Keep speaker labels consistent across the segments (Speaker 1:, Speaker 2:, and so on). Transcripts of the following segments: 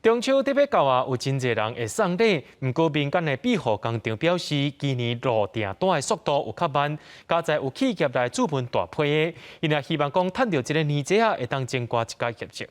Speaker 1: 中秋節欲到啊，有真濟人會送禮。毋過民間的庇護工廠表示，今年落訂單的速度有較慢，佳哉有企業來注文大批的，𪜶也希望講趁著這个年節啊，會當增加一寡業績。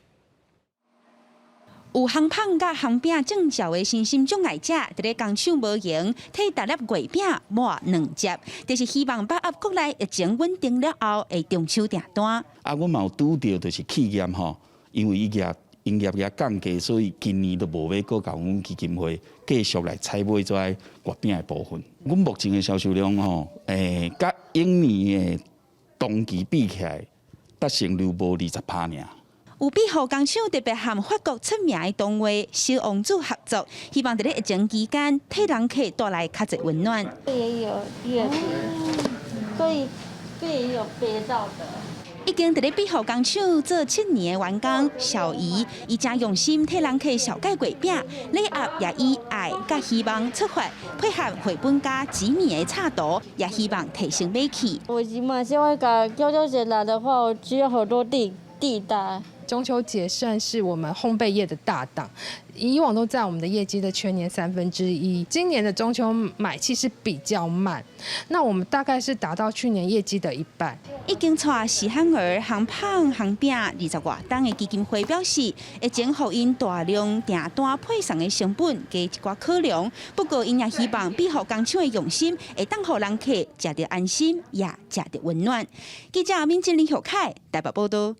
Speaker 2: 有烘麭佮烘餅證照的身心障礙者，佇咧工廠無閒，替逐粒月餅抹軟汁，就是希望把握國內疫情穩定了後的中秋訂單。
Speaker 3: 啊，阮嘛有拄著，就是企業吼，因為伊業營業額降低，所以今年都無欲閣共阮基金會繼續來採買這月餅的部分。阮目前的銷售量吼，佮往年的同期比起來，達成率無20%爾。
Speaker 2: 有庇護工廠特別和法國出名的動畫《小王子》合作，希望佇咧疫情期間替人客帶來較濟溫暖。
Speaker 4: 也有月餅，所以這也有背到的。
Speaker 2: 已經佇咧庇護工廠做7年的員工小姨，伊誠用心替人客紹介月餅，禮盒也以愛佮希望出發，配合繪本佮幾米的插圖，也希望提升買氣。
Speaker 4: 我已經嘛，希望講中秋節來的話，我需要好多訂單。
Speaker 5: 中秋節算是我們烘焙業的大檔，以往都在我們的業績的全年1/3。今年的中秋買氣是比較慢，那我們大概是達到去年業績的一半。
Speaker 2: 已經帶細漢兒烘麭烘餅20外冬的基金會表示，疫情予𪜶大量訂單配送的成本加一寡考量，不過𪜶也希望庇護工廠的用心會當予人客食著安心，也食著溫暖。記者閔靜林、許凱台北報道。